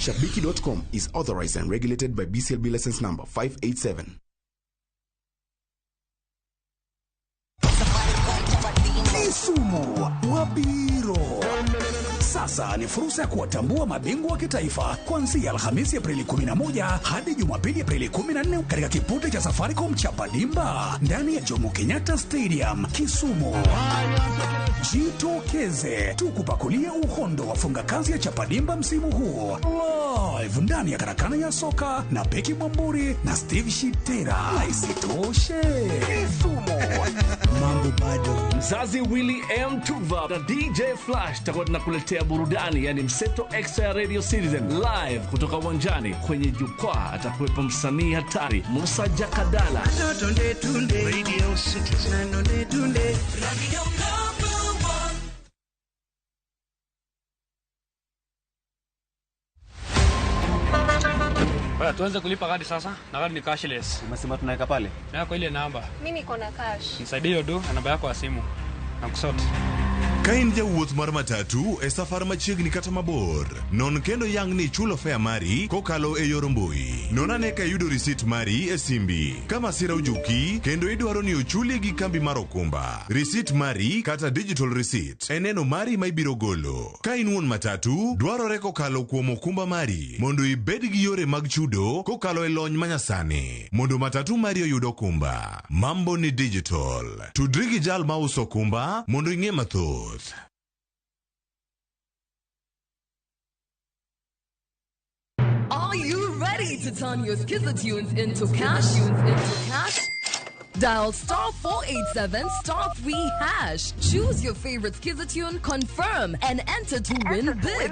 Shabiki.com is authorized and regulated by BCLB license number 587. Kisumu Wabiro. Sasa ni fursa ya kuwatambua mabingwa wa kitaifa kuanzia Alhamisi Aprili 11 hadi Jumapili Aprili 14 katika kipute cha Safaricom cha Padimba ndani ya Jomo Kenyatta Stadium, Kisumu. Jitokeze tukupakulie uhondo wa funga kazi ya Chapadimba msimu huu live ndani ya karakana ya soka na Beki Mwamburi na Steve Shitera. Na isitoshe Kisumu, mambo bado. Mzazi Willy M Tuva na DJ Flash takuwa tunakuletea burudani, yani mseto extra ya Radio Citizen live kutoka uwanjani. Kwenye jukwaa atakuwepo msanii hatari Musa Jakadala. Radio Citizen. Bwana, tuanze kulipa kadi sasa na kadi ni cashless. Umesema tunaweka pale? Na kwa ile namba. Mimi niko na cash. Nisaidie hiyo do na namba yako ya simu. Na kusort. Ka in jawuoth mar matatu e safar machiegni kata mabor, non kendo yang ni ichulo fare mari kokalo e yor mbui. Non ane ka iyudo risit mari e simbi. Ka masira ojuki kendo idwaro ni ochuli gi kambi mar okumba, risit mari kata digital receipt e neno mari ma ibiro golo. Ka in wuon matatu, dwarore kokalo kuom okumba mari mondo ibed gi yore mag chudo kokalo e lony manyasani mondo matatu mari oyud okumba. Mambo ni digital. Tudri gi jal mauso okumba mondo ing'e mathoth. Are you ready to turn your Skiza tunes into cash? Into cash? Dial star 487 star 3 hash. Choose your favorite Skiza tune, confirm, and enter to win big.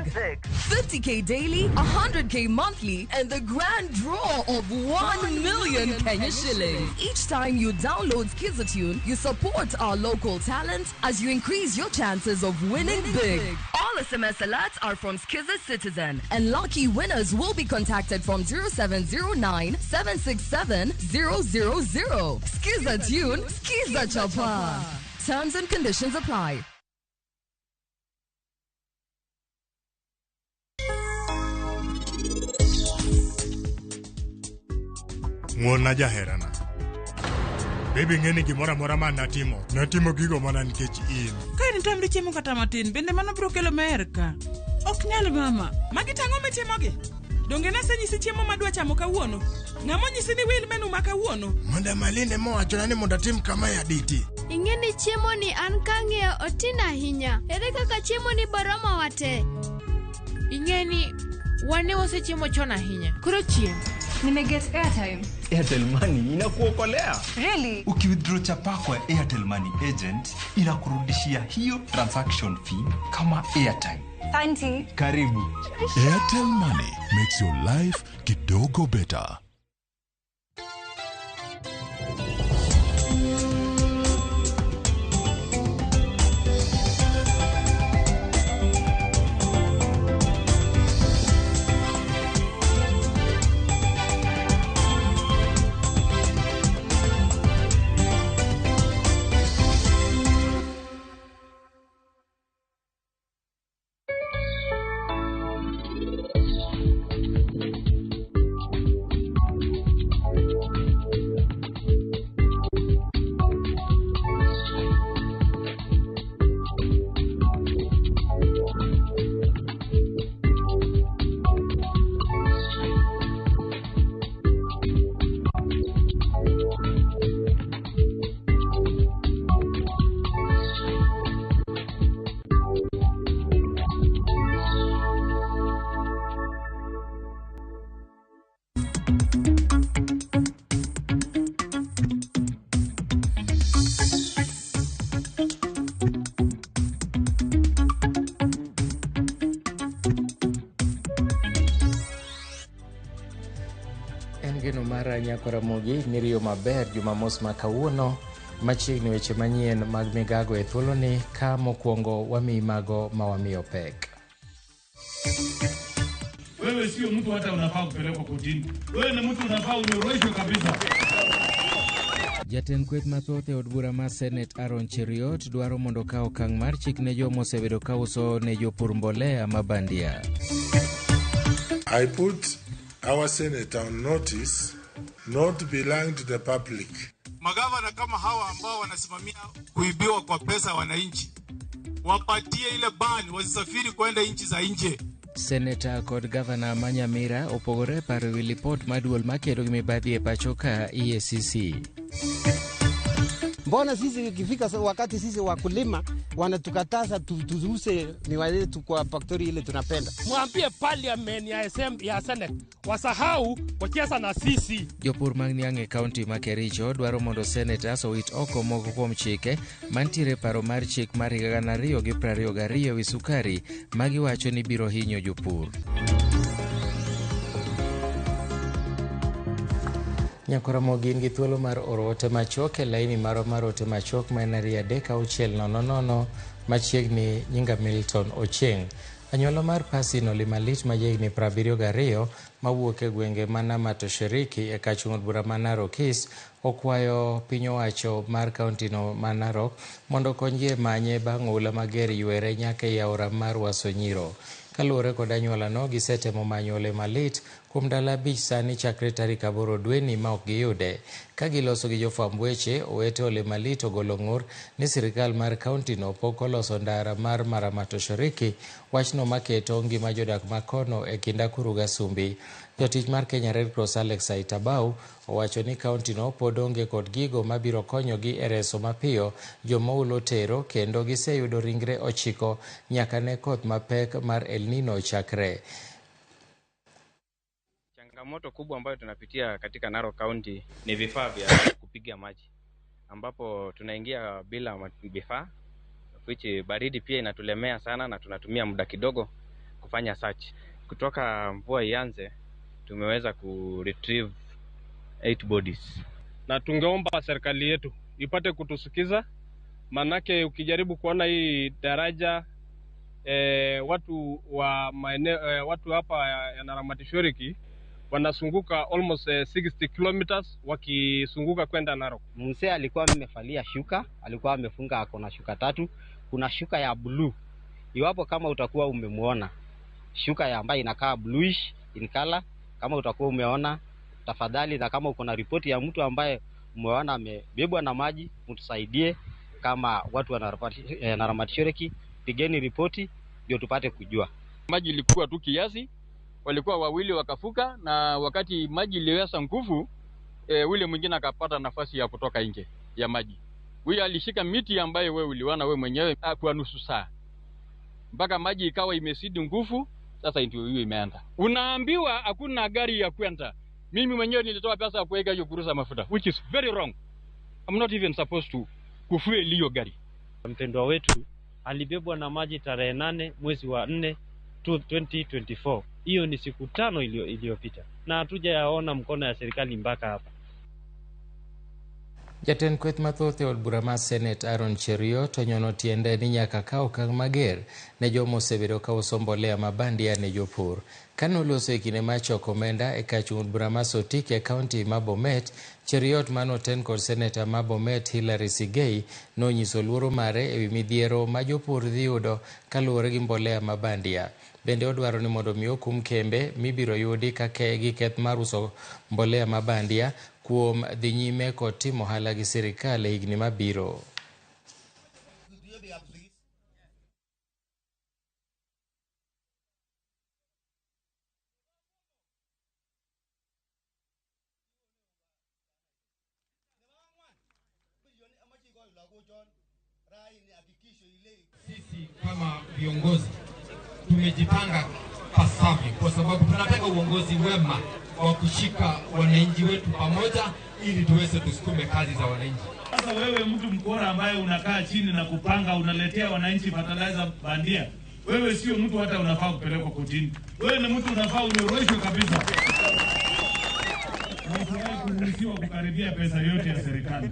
50k daily, 100k monthly, and the grand draw of 1 million Kenya shillings. Each time you download Skiza tune, you support our local talent as you increase your chances of winning big. All SMS alerts are from Skiza Citizen, and lucky winners will be contacted from 0709 767 000. Skiza tune, Skiza Chapa. Terms and conditions apply. Ng'wonna jaherana. Baby ng'e ni gimoro amora ma natimo, natimo gigo mana nikech in. Ka in tamri chiemo kata matin, bende mano biro kelo mer ka? Ok nyal mama. Magi tang'o mitimogi? Donge nasenyisi chiemo madwa chamo kawuono? Ng'ama onyisi ni wil menu ma kawuono? Madam Aline mowachona ni mondo atim kamae aditi. Ing'e ni chiemo ni an kang'iyo otin ahinya. Ere kaka chiemo ni boromowa te? Ing'e ni wane wasechiemo chon ahinya. Koro chiem. Nimeget airtime. Airtel Money inakuokolea. Really? Ukiwithdraw chapa kwa Airtel Money agent inakurudishia hiyo transaction fee kama airtime. Thank Karibu. Airtel Money makes your life kidogo better. En geno mara nyako Ramogi niriyo maber Jumamos ma kawuono machiegni weche manyien mag migago e thuoloni ka mokwongo wamiyi mago ma wamiyo pek. Wewe sio mtu hata unafaa kupelekwa kotini. Wewe ni mtu unafaa unyoroshwe kabisa. Jatend kweth mathoth e od bura mar Senet Aaron Cheruiyot dwaro mondo okaw okang' mar chik ne joma osebedo ka uso ne jopur mbolea ma bandia. I put our senator on notice not to belong to the public. Magavana kama hawa ambao wanasimamia kuibiwa kwa pesa wananchi, wapatie ile ban, wasisafiri kwenda nchi za nje. Seneta kod gavana ma Nyamira opogore e paro ewi lipot mar duol makedo gi mibadhi e pacho ka EACC. Mbona sisi ikifika wakati sisi wakulima wanatukataza tuuse miwa yetu kwa faktori ile tunapenda? Mwambie parliament ya SM, ya Senate wasahau kucheza na sisi. Jopur mag niang' e kaunti ma Kericho dwaro mondo senators owit oko moko kuom chike mantiere paro mar chik mar higa 2022 ewi sukari ma giwacho ni biro hinyo jopur. Nyakwara gin gi thuolo mar oro ote machuok e laini marwa mar ote machuok ma en 23600 machiegni nyinga Milton Ochieng'. Anyuola mar Percy Nolimalit ma jahigni 72 mawuok e gwenge ma Namatosheriki e kach od bura ma Narok East okwayo piny owacho mar kauntino ma Narok mondo okonygi e manye bang' oula mager ywere nyaka ei aora mar Wasonyiro. Kaluwore kod anyuolano, gisetemo manyo Olemalit kuom ndalo 5 sani chakre tarik 8 dweni ma ok giyude. Ka giloso gi jofwamb weche, owete Olemalit ogolo ng'ur ni sirikal mar kauntino pok oloso ndara mar Maramatosheriki, wachno maketo ngima jodak makono e kind akuru gasumbi. Jatich mar Kenya Red Cross Alex Aitabau owacho ni kauntino pod onge kod gigo mabiro konyogi e reso mapiyo joma oula otero kendo giseyudo ringre 9 nyaka ne koth mapek mar El Nino chakre. Changamoto kubwa ambayo tunapitia katika Narok County ni vifaa vya kupiga maji, ambapo tunaingia bila vifaa, which baridi pia inatulemea sana na tunatumia muda kidogo kufanya search. Kutoka mvua ianze tumeweza ku retrieve 8 bodies. Na tungeomba serikali yetu ipate kutusikiza, manake ukijaribu kuona hii daraja watu wa maeneo watu hapa ya Naramati wanasunguka almost 60 kilometers wakisunguka kwenda Narok. Mzee alikuwa amevalia shuka, alikuwa amefunga ako na shuka 3, kuna shuka ya blue. Iwapo kama utakuwa umemuona shuka ya ambayo inakaa bluish in color, kama utakuwa umeona tafadhali, na kama uko na ripoti ya mtu ambaye umeona amebebwa na maji, mtusaidie kama watu wa Naramati, pigeni ripoti ndio tupate kujua. Maji ilikuwa tu kiasi, walikuwa wawili wakafuka, na wakati maji iliweza nguvu, ule mwingine akapata nafasi ya kutoka nje ya maji. Huyu alishika miti ambayo wewe uliona wewe mwenyewe kwa nusu saa mpaka maji ikawa imezidi nguvu. Sasa ndio hiyo imeenda. Unaambiwa hakuna gari ya kwenda. Mimi mwenyewe nilitoa pesa ya kuweka hiyo kurusa mafuta, which is very wrong. I'm not even supposed to kufuel hiyo gari. Mpendwa wetu alibebwa na maji tarehe 8 mwezi wa 4 2024. Hiyo ni siku 5 iliyopita, na hatujaona mkono ya serikali mpaka hapa. Jatend kweth mathoth e od bura mar Senate Aaron Cheruiyot onyono tiende ni nyaka kaw okang' mager ne joma osebedo ka uso mbolea ma bandia ne jopur. Kane oloso e kinde mar choko omenda e kach od bura mar Sotik e kaunti ma Bomet, Cheruiyot manoten kod seneta ma Bomet Hillary Sigei nonyiso luoro mare ewi midhiero ma jopur dhi yudo kaluwore gi mbolea ma bandia. Bende odwaro ni mondo mi okum kembe mibiro yudi ka gi keth mar uso mbolea ma bandia kuom dhi nyime kod timo ohala gi sirikal e higni mabiro. Sisi kama viongozi tumejipanga pasavyo, kwa sababu tunataka uongozi wema wa kushika wananchi wetu pamoja ili tuweze tusukume kazi za wananchi. Sasa wewe mtu mkora ambaye unakaa chini na kupanga unaletea wananchi fertilizer bandia, wewe sio mtu hata unafaa kupelekwa kotini. Wewe ni mtu unafaa unyoroshwe kabisa. Kuruhusiwa kukaribia pesa yote ya serikali.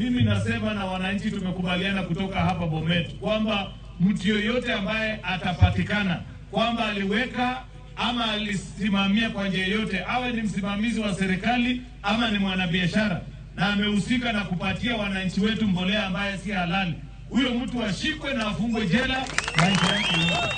Mimi nasema na wananchi tumekubaliana kutoka hapa Bomet kwamba mtu yoyote ambaye atapatikana kwamba aliweka ama alisimamia kwa njia yoyote, awe ni msimamizi wa serikali ama ni mwanabiashara na amehusika na kupatia wananchi wetu mbolea ambaye si halali, huyo mtu ashikwe na afungwe jela maisha yake yote.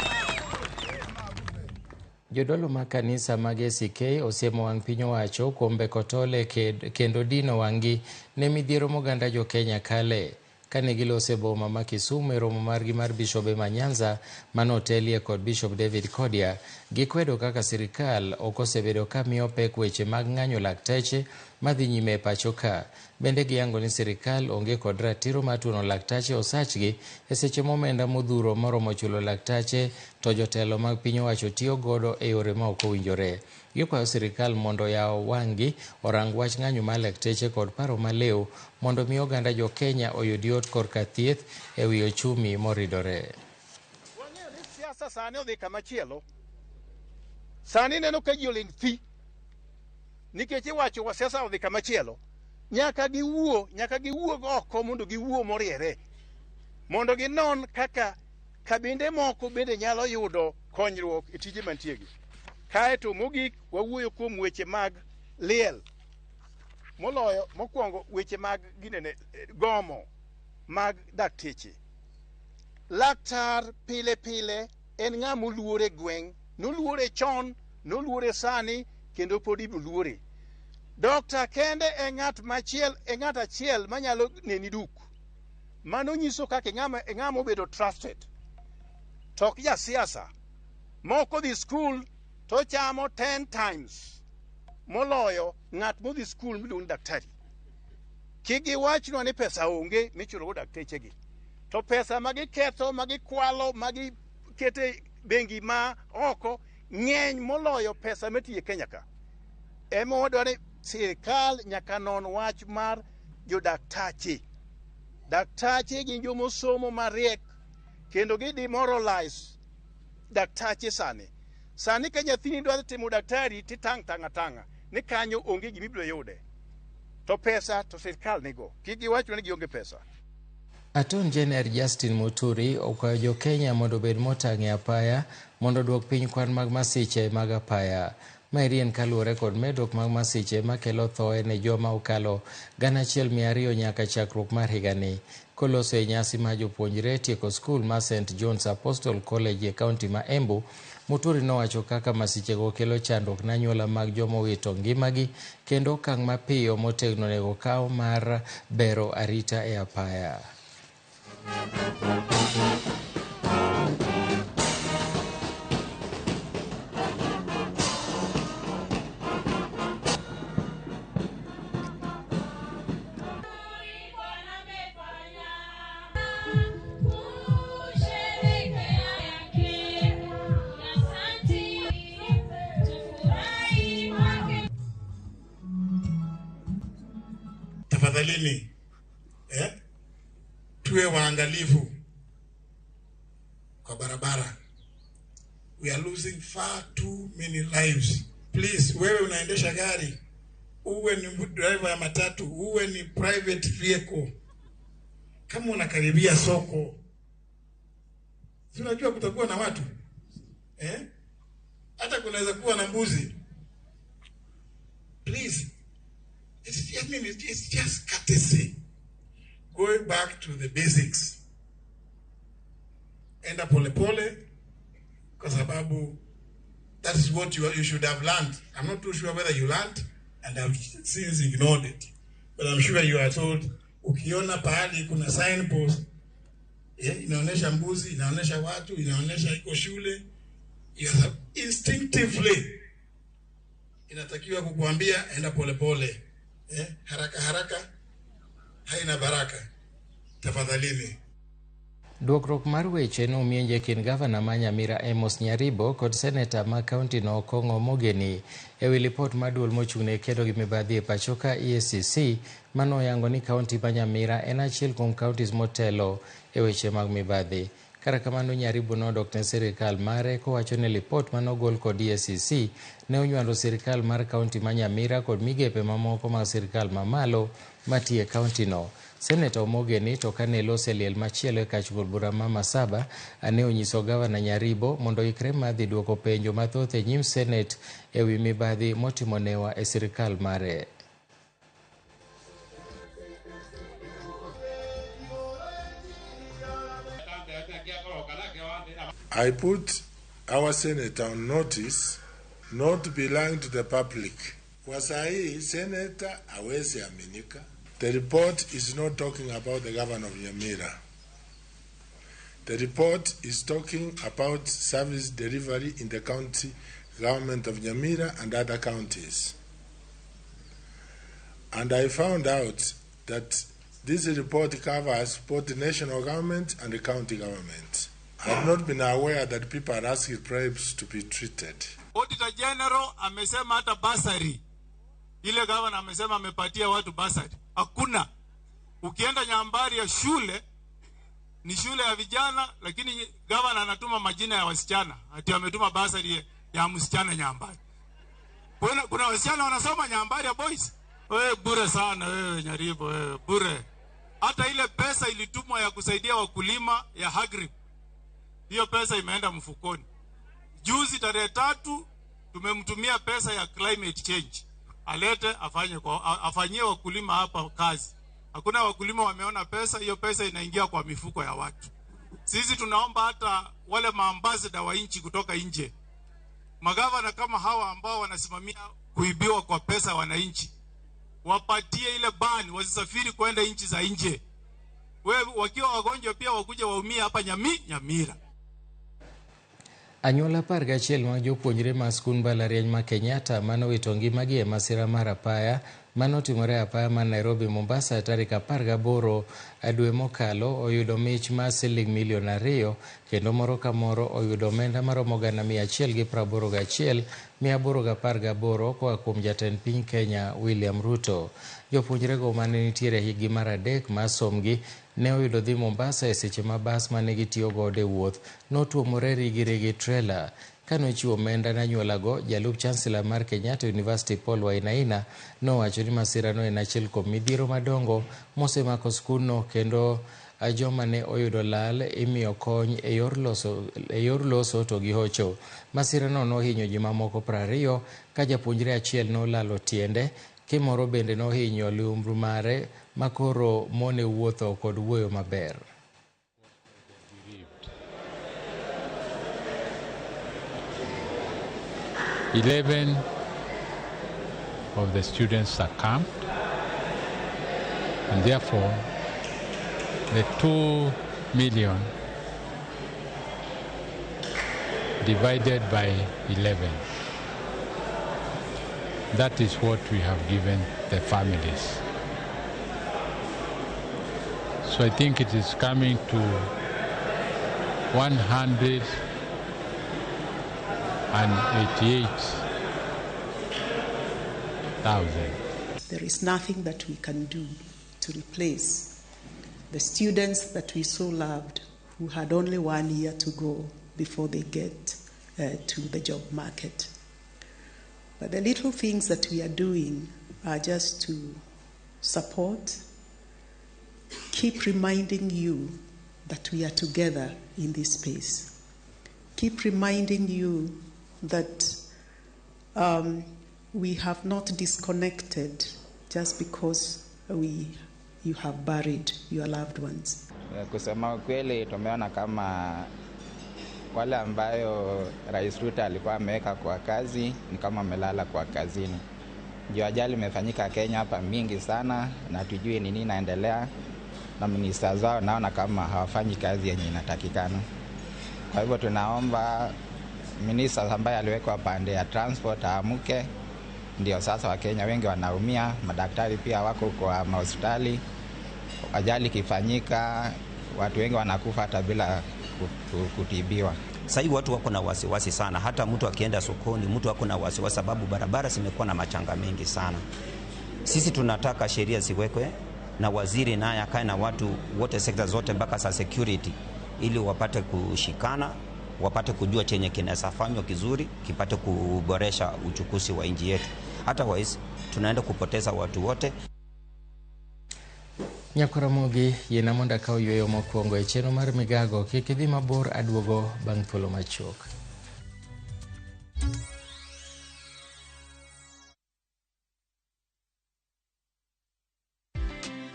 Jodolo mag kanisa mag ACK osiemo wang' piny owacho kuom beko tol e kendo dino wang'gi ne midhiero moganda jo Kenya kale. Kane giloso e boma ma Kisumu e romo margi mar bishobe ma Nyanza manotelie kod Bishop David Kodia, gikwedo kaka sirikal ok osebedo ka miyo pek weche mag ng'anyo lakteche madhi nyime e pacho ka. Bende giyango ni sirikal onge kod ratiro mar tuono laktache osachgi e seche momenda modhuro moromo chulo laktache to jotelo mag piny owacho tiyo godo e yore ma ok owinjore. Gikwayo sirikal mondo oyaw wang'gi orang wach ng'anyo mar lakteche kod paro maliw mondo mi oganda jo Kenya oyud yot korka thieth e wi ochumi moridore. Wang'eyo ni siasa sani odhi kama chielo. Sani neno ka ji oling' thi nikech iwacho wa siasa odhi kama chielo. Nyaka giwuog oko mondo giwuo moriere, mondo ginon kaka kabinde moko bende nyalo yudo konyruok e tije mantiegi. Kaeto mogik wawuoyo kuom weche mag liel, moloyo mokwongo weche mag ginene gomo mag dakteche. Laktar pile pile en ng'ama oluor e gweng', noluore chon, noluore sani, kendo pod ibiro luore. Dokta kende e ng'at machiel, e ng'at achiel manyalo neni duk. Mano nyiso kaka ng'ama obedo trusted. To ok jasiasa. Moko dhi skul to chamo 10 times moloyo ng'at modhi skul miluongo ni daktari. Kik giwachnwa ni pesa onge michulogo daktechegi. To pesa ma giketho, ma gikwalo, ma gikete bengi ma oko ng'eny moloyo pesa matiyo e Kenya ka. Ema wadwaro ni sirikal nyaka non wach mar jodaktache. Daktache gin jomosomo mariek kendo gi demoralize daktache sani. Sani ka nyathini dwa timo daktari titang' tang'a tang'a ni kanyo onge gima ibiro yude. To pesa to sirikal nigo. Kik giwachwa ni gionge pesa. Attorney General Justin Muturi okwayo jo Kenya mondo obed motang' e apaya mondo oduok piny kwan mag masiche mag apaya. Maeri en kaluwore kod medruok mag masiche makelo thoe ne joma okalo 1,200 nyaka chakruok mar higani. Koloso e nyasi mar jopuonjre tieko skul mar St John's Apostle College e kaunti ma Embu, Muturi nowacho kaka masichego kelo chandruok ne anyuola mag joma owito ngimagi kendo okang' mapiyo motegno onego kaw mar bero arita e apaya. Tafadhalini, tuwe waangalifu kwa barabara. We are losing far too many lives. Please, wewe unaendesha gari, uwe ni driver ya matatu, uwe ni private vehicle, kama unakaribia soko, si unajua kutakuwa na watu, hata kunaweza kuwa na mbuzi. Please, it's just courtesy. Going back to the basics. Enda pole pole, kwa sababu that is what you should have learned. I'm not too sure whether you learned and have since ignored it. But I'm sure you are told, ukiona pahali kuna signpost, inaonesha mbuzi, inaonesha watu, inaonesha iko shule, you have instinctively inatakiwa kukuambia enda pole pole. Haraka haraka haina baraka. Tafadhalini. Duokruok mar weche nomienje kind gavana ma Nyamira Amos Nyaribo kod seneta ma kaunti no Okong'o Mogeni e wi lipot mar duol mochung'ne kedo gi mibadhi e pacho ka EACC manoyango ni kaunti ma Nyamira en achiel kuom kauntis motelo e weche mag mibadhi. Kata kamano Nyaribo nodok ne sirikal mare kowacho ni lipot manogol kod EACC ne onywando sirikal mar kaunti ma Nyamira kod migepe mamoko mag sirikal mamalo matiyo e kaunti no. Seneta Omogeni to kane lose liel machielo e kach gol bura ma Masaba ne onyiso gavana Nyaribo mondo oikre mar dhi duoko penjo mathoth e nyim Senet e wi mibadhi motimo newa e sirikal mare. I put our senator on notice Not belong to the public. Kwa sahi, senator hawezi aminika. The report is not talking about the governor of Nyamira. The report is talking about service delivery in the county government of Nyamira and other counties. And I found out that this report covers both the national government and the county government. I have not been aware that people are asking bribes to be treated. Auditor General amesema hata basari ile governor amesema amepatia watu basari hakuna. Ukienda Nyambari ya shule ni shule ya vijana, lakini governor anatuma majina ya wasichana, ati ametuma basari ya msichana Nyambari. Kuna wasichana wanasoma Nyambari ya boys. Wewe bure sana wewe Nyaribo, wewe bure. Hata ile pesa ilitumwa ya kusaidia wakulima ya Agri, hiyo pesa imeenda mfukoni. Juzi tarehe 3 tumemtumia pesa ya climate change. Alete afanye kwa afanyie wakulima hapa kazi. Hakuna wakulima wameona pesa, hiyo pesa inaingia kwa mifuko ya watu. Sisi tunaomba hata wale maambassador wa nchi kutoka nje, magavana kama hawa ambao wanasimamia kuibiwa kwa pesa wananchi, wapatie ile ban, wasisafiri kwenda nchi za nje. Wewe wakiwa wagonjwa pia wakuje waumie hapa Nyamira. Anyuola 11 mag jopuonjre ma skund mbalariany ma Kenyatta manowito ngimagi e masira mar apaya manotimore apaya ma Nairobi Mombasa tarik 18 dwe mokalo oyudo mich mar siling milion 2 kendo moro ka moro oyudo omenda maromo 181,818 koa kuom jatend piny Kenya William Ruto. Jopuonjrego mane nitiere higni mar 3 mar somgi ne oyudo dhi Mombasa e seche ma bas mane gitiyo godo e wuoth notuomore rigirigi trela. Kanochiwo omenda ne anyuolago, jalup chancellor mar Kenyatta University Paul Wainaina nowacho ni masirano en achiel kuom midhiero madongo mosemako skundno kendo joma ne oyudo lal imiyo kony e yor loso to gi hocho. Masirano nohinyo ji mamoko 20 ka japuonjre achiel nolalo tiende, kimoro bende nohinyo liumbru mare makoro mone wuotho kod wuoyo maber. 11 of the students succumbed, and therefore the 2 million divided by 11. That is what we have given the families. So I think it is coming to 188,000. There is nothing that we can do to replace the students that we so loved who had only 1 year to go before they get to the job market. But the little things that we are doing are just to support, keep reminding you that we are together in this space. Keep reminding you that we have not disconnected just because you have buried your loved ones. Kusema ukweli, tumeona kama wale ambayo Rais Ruto alikuwa ameweka kwa kazi ni kama amelala kwa kazini. Ndio ajali imefanyika Kenya hapa mingi sana na tujui nini inaendelea, na ministers wao naona kama hawafanyi kazi yenye inatakikana. Kwa hivyo tunaomba minister ambaye aliwekwa pande ya transport aamuke. Ndio sasa Wakenya wengi wanaumia, madaktari pia wako kwa hospitali. Ajali kifanyika watu wengi wanakufa hata bila kutibiwa. Sasa watu wako na wasiwasi sana, hata mtu akienda sokoni mtu wako na wasiwasi sababu barabara zimekuwa na machanga mengi sana. Sisi tunataka sheria ziwekwe na waziri naye akae na watu wote sekta zote mpaka sa security, ili wapate kushikana, wapate kujua chenye kinaweza kizuri kipate kuboresha uchukuzi wa nchi yetu. Otherwise tunaenda kupoteza watu wote. Nyakoramogi yiena mondo akaw yueyo mokwongo e chenro mar migago. Kik idhi mabor, aduogo bang' thuolo machuok.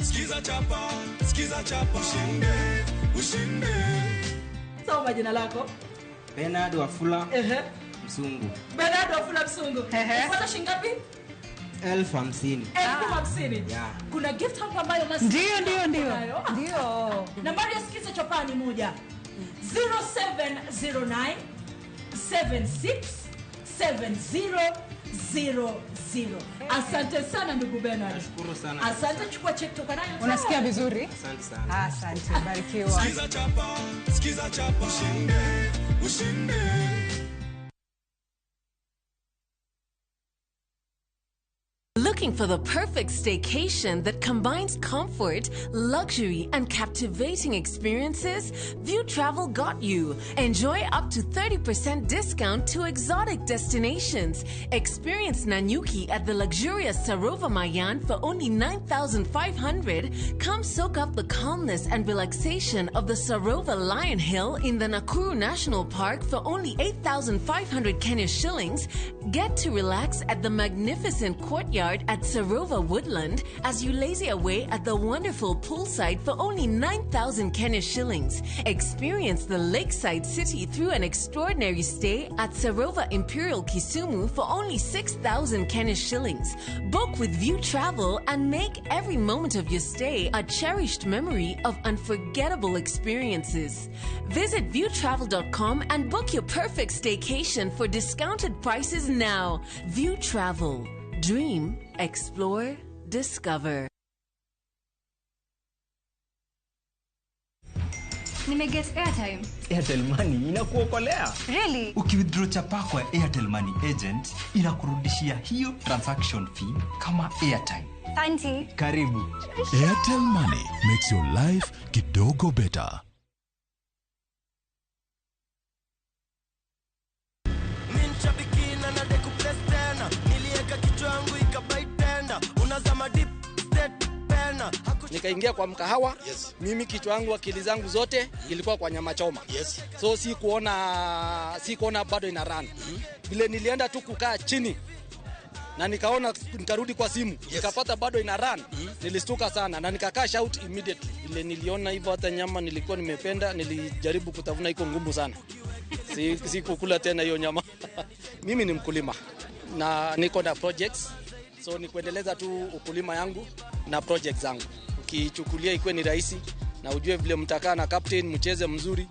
Skiza chapa, skiza chapa, ushinde, ushinde. Soma jina lako. Bernard Wafula. Msungu. Bernard Wafula Msungu. Ulipata shilingi ngapi? 50,000. 50,000. Yeah. Kuna gift hapa ambayo Mercy Ndio. nayo. Ndio. Nambari ya Sikiza Chapaa ni 1. 0709 76 70 00. Asante sana ndugu Bernard. Nashukuru sana. Asante, chukua check toka nayo. Unasikia vizuri? Asante sana. Asante, barikiwa. Sikiza chapa, sikiza chapa, ushinde, ushinde. Looking for the perfect staycation that combines comfort, luxury, and captivating experiences? View Travel got you. Enjoy up to 30% discount to exotic destinations. Experience Nanyuki at the luxurious Sarova Mayan for only 9,500. Come soak up the calmness and relaxation of the Sarova Lion Hill in the Nakuru National Park for only 8,500 Kenya shillings. Get to relax at the magnificent courtyard at Sarova Woodland as you lazy away at the wonderful poolside for only 9,000 Kenya shillings. Experience the lakeside city through an extraordinary stay at Sarova Imperial Kisumu for only 6,000 Kenya shillings. Book with View Travel and make every moment of your stay a cherished memory of unforgettable experiences. Visit viewtravel.com and book your perfect staycation for discounted prices now. View Travel. Dream, explore, discover. Nimeget airtime. Airtel Money inakuokolea. Really? Ukiwithdraw chapa kwa Airtel Money agent inakurudishia hiyo transaction fee kama airtime. Asante. Karibu. Airtel Money makes your life kidogo better. Minchabikina na deku place tena. Nilieka kichwa yangu ikabaitenda. Unazama deep state pena. Nikaingia kwa mkahawa. Yes. Mimi kichwa yangu akili zangu zote ilikuwa kwa nyama choma. Yes. So si kuona bado ina run. Vile nilienda tu kukaa chini na nikaona, nikarudi kwa simu. Yes. Nikapata bado ina run. Nilistuka sana na nikakaa shout immediately. Vile niliona hivyo hata nyama nilikuwa nimependa, nilijaribu kutafuna, iko ngumu sana. Si kukula tena hiyo nyama. Mimi ni mkulima na niko na projects. So ni kuendeleza tu ukulima yangu na project zangu. Ukichukulia ikuwe ni rahisi na ujue vile mtakaa na captain mcheze mzuri,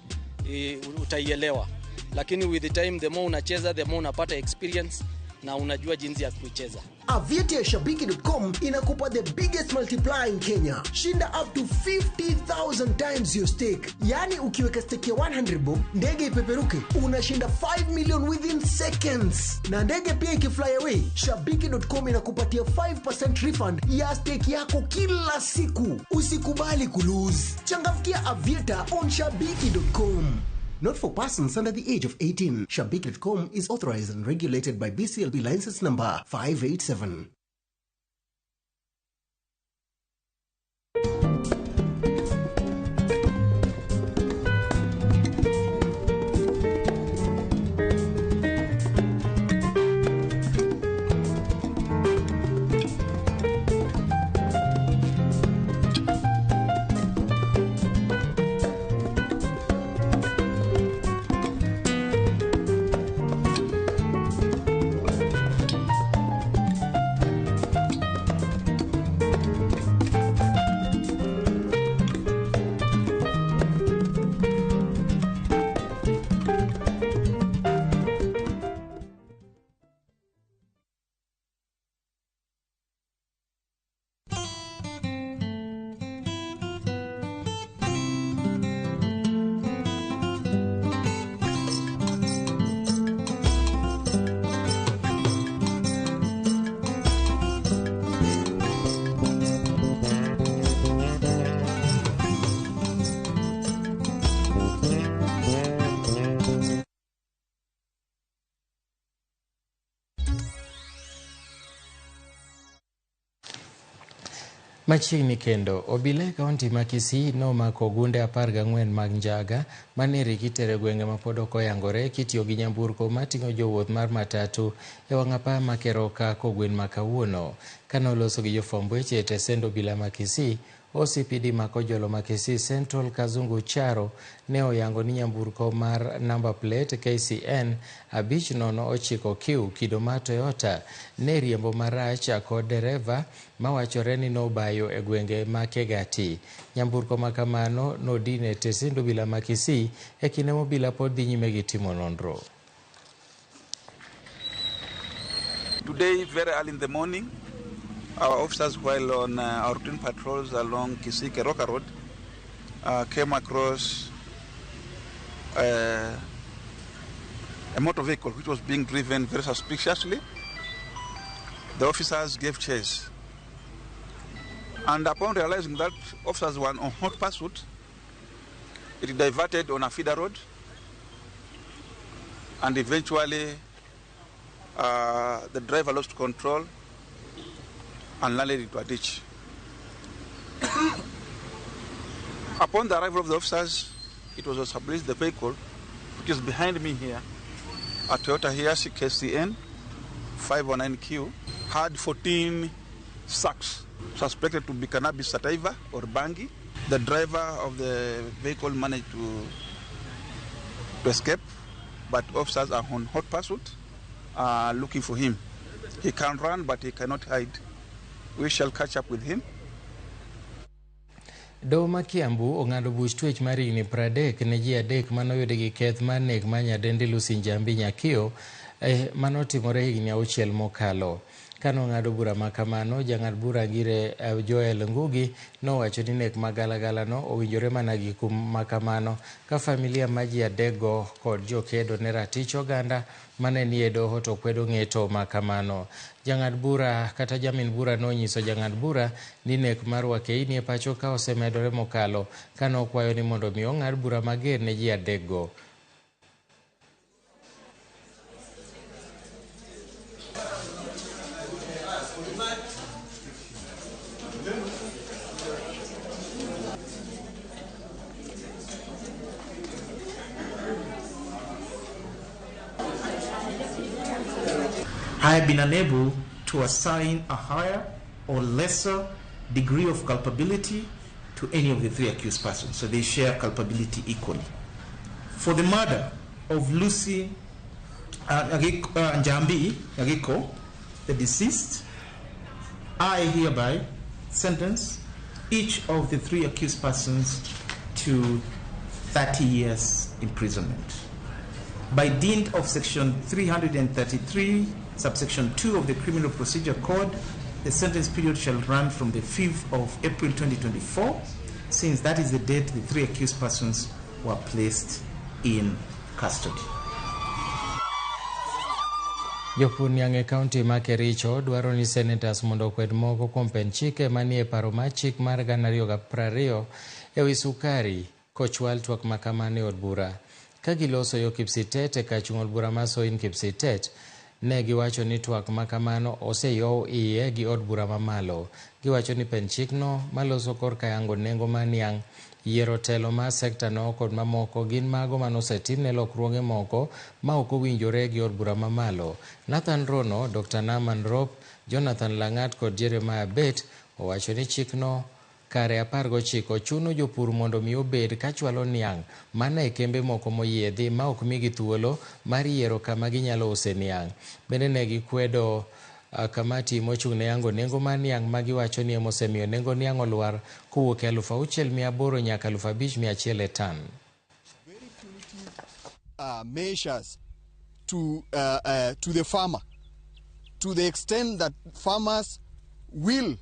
utaielewa. Lakini with the time, the more unacheza, the more unapata experience na unajua jinsi ya kuicheza. Aviator ya Shabiki.com inakupa the biggest multiplier in Kenya. Shinda up to 50,000 times your stake. Yani ukiweka stake ya 100 bob, ndege ipeperuke, unashinda 5 million within seconds. Na ndege pia ikifly away, Shabiki.com inakupatia 5% refund ya stake yako kila siku. Usikubali kulose. Changamkia Aviator on Shabiki.com. Not for persons under the age of 18. Shabiki.com is authorized and regulated by BCLB license number 587. Machiegni kendo, obila e kaunti ma Kisii nomako ogunde 14 mag njaga mane rik itere gwenge mapod ok oyangore kitiyo gi nyamburko mating'o jowuoth mar matatu e wang' apaya ma Keroka kogwen ma kawuono. Kane oloso gi jofwamb weche e tesend obila ma Kisii, OCPD ma Kojolo ma Kisii Central Kazungu Charo ne oyango ni nyamburko mar number plate KCN 509 Q kido mar Toyota ne riembo marach kod dereva mawachore ni nobayo e gwenge ma Kegati. Nyamburko ma kamano nodin e tesend obila ma Kisii e kinde ma obila pod dhi nyime gi timo nonro. Today, very early in the morning, our officers, while on our routine patrols along Kisii Keroka Road, came across a motor vehicle which was being driven very suspiciously. The officers gave chase. And upon realizing that officers were on hot pursuit, it diverted on a feeder road and eventually the driver lost control and landed into a ditch. Upon the arrival of the officers, it was established the vehicle, which is behind me here, a Toyota Hiace KCN 509Q, had 14 sacks suspected to be cannabis sativa or bangi. The driver of the vehicle managed to escape, but officers are on hot pursuit, looking for him. He can run, but he cannot hide. We shall catch up with him. Doho ma Kiambu ong'ado buch twech mar higni 30 ne ji adek manoyudi gi keth mar nek mar nyadendi Lucy Njambi Nyakio manotimore higni 6 mokalo. Kanong'ado bura ma kamano, jang'ad bura Ngire Joel Ngugi nowacho ni nek ma galagala no owinjore mana gi kum ma kamano ka familia ma ji adekgo kod jokedo ne ratich oganda mane nie doho to kwedo ng'eto ma kamano. Jang'ad bura kata jamin bura nonyiso jang'ad bura ni nek mar wakeini e pacho ka osemedore mokalo kanokwayo ni mondo mi ong'ad bura mager ne ji adekgo. I have been unable to assign a higher or lesser degree of culpability to any of the three accused persons, so they share culpability equally. For the murder of Lucy Njambi Nyagiko, the deceased, I hereby sentence each of the three accused persons to 30 years imprisonment. By dint of section 333, subsection 2 of the Criminal Procedure Code, the sentence period shall run from the 5th of April 2024, since that is the date the three accused persons were placed in custody. Jopur niang' e kaunti ma Kericho dwaro ni senators mondo okwed moko kuom pend chike manie paro mar chik mar 2020 ewi sukari kochwal twak ma kamano e od bura. Ka giloso yo Kipsitet e kar chung' od bura mar Soin Kipsitet, ne giwacho ni twak ma kamano oseyow iye gi od bura mamalo. Giwacho ni pend chikno maloso korka yango nengo mar niang', yiero telo mar sekta no kod mamoko gin mago manosetimne lokruoge moko ma ok owinjore gi od bura mamalo. Nathan Rono, Dr. Naman Rop, Jonathan Langat kod Jeremiah Bet owacho ni chikno kare 19 chuno jopur mondo mi obed kachwalo niang' mana e kembe moko moyiedhi ma ok migi thuolo mar yiero kama ginyalo use niang'. Bende ne gikwedo kamati mochung' ne yango nengo mar niang' ma giwacho ni emosemiyo nengo niang' olwar kowuok e 6,800 nyaka 5,100 e tan. Measures to the farmer, to the extent that farmers will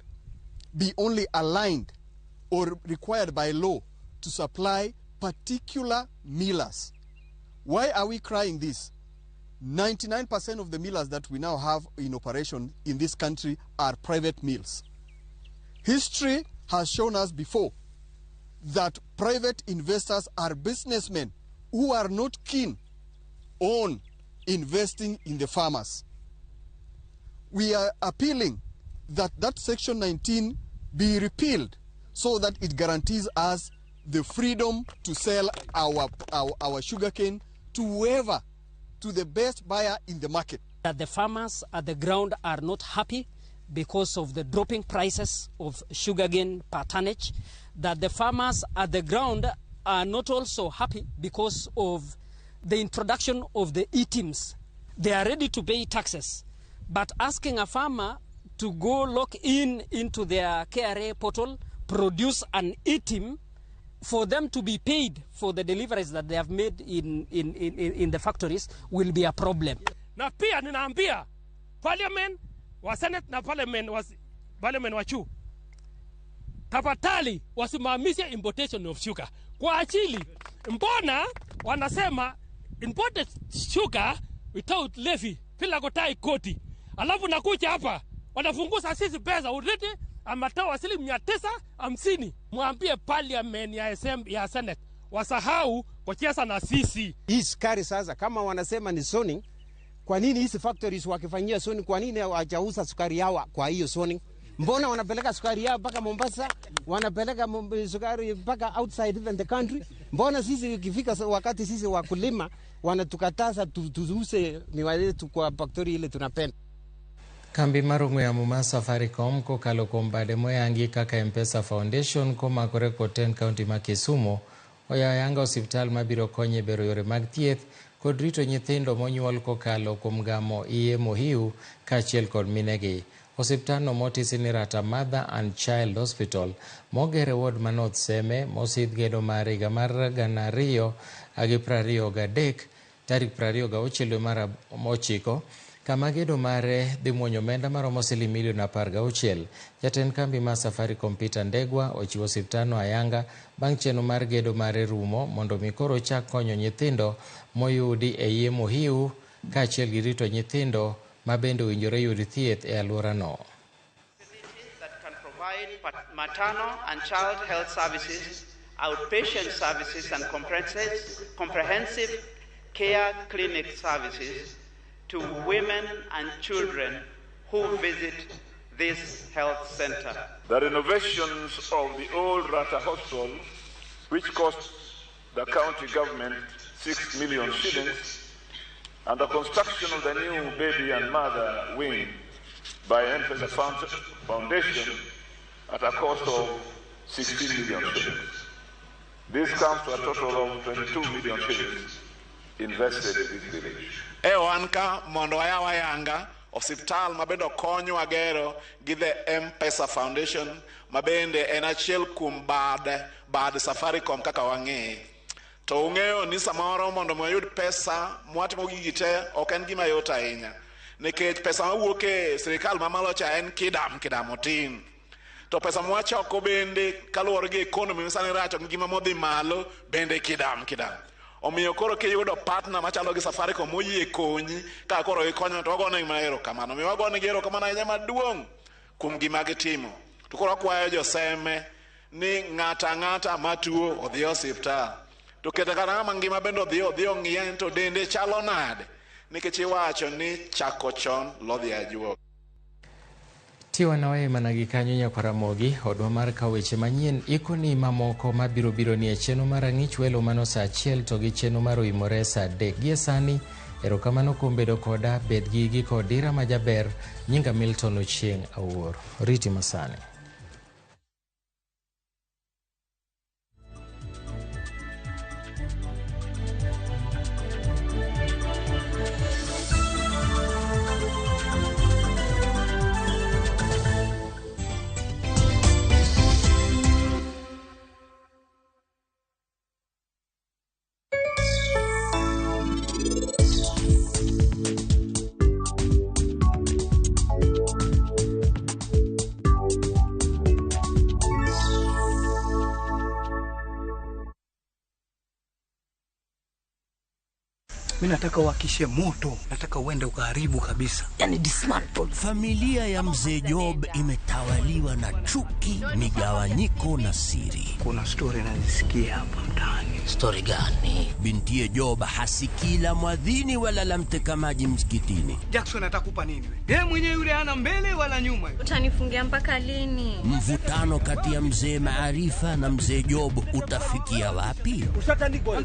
be only aligned or required by law to supply particular millers. Why are we crying this? 99% of the millers that we now have in operation in this country are private mills. History has shown us before that private investors are businessmen who are not keen on investing in the farmers. We are appealing that that Section 19 be repealed so that it guarantees us the freedom to sell our sugarcane to whoever, to the best buyer in the market. That the farmers at the ground are not happy because of the dropping prices of sugarcane per tonnage, that the farmers at the ground are not also happy because of the introduction of the e-teams. They are ready to pay taxes, but asking a farmer to go log in into their KRA portal, produce an e-team for them to be paid for the deliveries that they have made in the factories will be a problem. Na pia ninaambia parliament wa Senate na parliament wa juu, tafadhali wasimamishe importation of sugar kwa ajili, mbona wanasema imported sugar without levy bila kutai kodi, alafu nakuja hapa wanafunguza sisi pesa already amatoa shilingi 950. Mwambie parliament ya SM, ya Senate wasahau kucheza na sisi. Hii sukari sasa kama wanasema ni zoning, kwa nini hizi factories wakifanyia zoning, kwa nini hawajauza sukari yao kwa hiyo zoning? Mbona wanapeleka sukari yao mpaka Mombasa, wanapeleka sukari mpaka outside even the country? Mbona sisi ikifika wakati sisi wakulima wanatukataza tuuse miwa yetu kwa factory ile tunapenda? Kambi mar ong'we yamo mar Safaricom kokalo kuom bade moyangi kaka M-Pesa Foundation komakore kod tend kaunti ma Kisumu oyawo ayanga osiptal mabiro konyo e bero yore mag thieth kod rito nyithindo monyuol kokalo kuom gamo iye mohiu kaachiel kod minegi. Osiptalno motisi ni Rata Mother and Child Hospital moger e ward ma North Seme mosidh gedo mar higa mar 2023 tarik 26 dwe mar 9 kama gedo mare dhi muonyo omenda maromo siling milion 16. Jatend kambi mar Safaricom Peter Ndegwa ochiwo osiptalno ayanga bang' chenro mar gedo mare rumo mondo mi koro ochak konyo nyithindo moyudi e iye mohiu kaachiel gi rito nyithindo ma bende owinjore yud thieth e alworano. That can provide maternal and child health services, outpatient services and comprehensive care clinic services to women and children who visit this health center. The renovations of the old Rata Hospital, which cost the county government 6 million shillings, and the construction of the new baby and mother wing by M-Pesa Foundation at a cost of 16 million shillings. This comes to a total of 22 million shillings invested in this village. E wan ka mondo wayaw ayanga osiptal mabende konywa gero gi the M-Pesa Foundation mabende en achiel kuom bad Safaricom kaka wang'eye. To ung'eyo ni samoro mondo wayud pesa mwatimo gigi te ok en gima yot ahinya nikech pesa mawuok e sirikal mamalo cha en kidam kidam otin. To pesa mwachoko bende kaluwore gi economy masani rach ok ngima modhi malo bende kidam kidam. Omiyo koro kiyudo partner machalo gi Safaricom moyie konyi ka koro ikonyo to wagone mana erokamano. Omiyo wagone gi erokamano ahinya maduong' kuom gima gitimo. To koro wakwayo joseme ni ng'ata ang'ata matuo odhi e osiptal. To kata kata ng'ama ngima bende odhi ong'iye to dende chalo nade nikech iwacho ni chako chon lodhi ajuoga. Tiwa nawaye mana gi kanyo nyakwar Ramogi, odwa mar kawo weche manyien ikoni mamoko mabiro biro ni e chenro mar ang'ich welo mano saa 1 to gi chenro mar oimore saa 3. Gie sani, erokamano kuom bedo koda, bed gi giko dira majaber, nyinga Milton Ochieng' Awuor. Riti masani. Mimi nataka uhakishe moto, nataka uende ukaharibu kabisa. Yani dismantle. Familia ya Mzee Job imetawaliwa na chuki, migawanyiko na siri. Kuna story nazisikia hapa mtaani. Story gani? Bintiye Job hasikii la mwadhini wala la mteka maji msikitini. Jackson atakupa nini wewe? Yeye mwenyewe yule hana mbele wala nyuma. Utanifungia mpaka lini? Mvutano kati ya Mzee Maarifa na Mzee Job utafikia wapi? Ushatandikwa.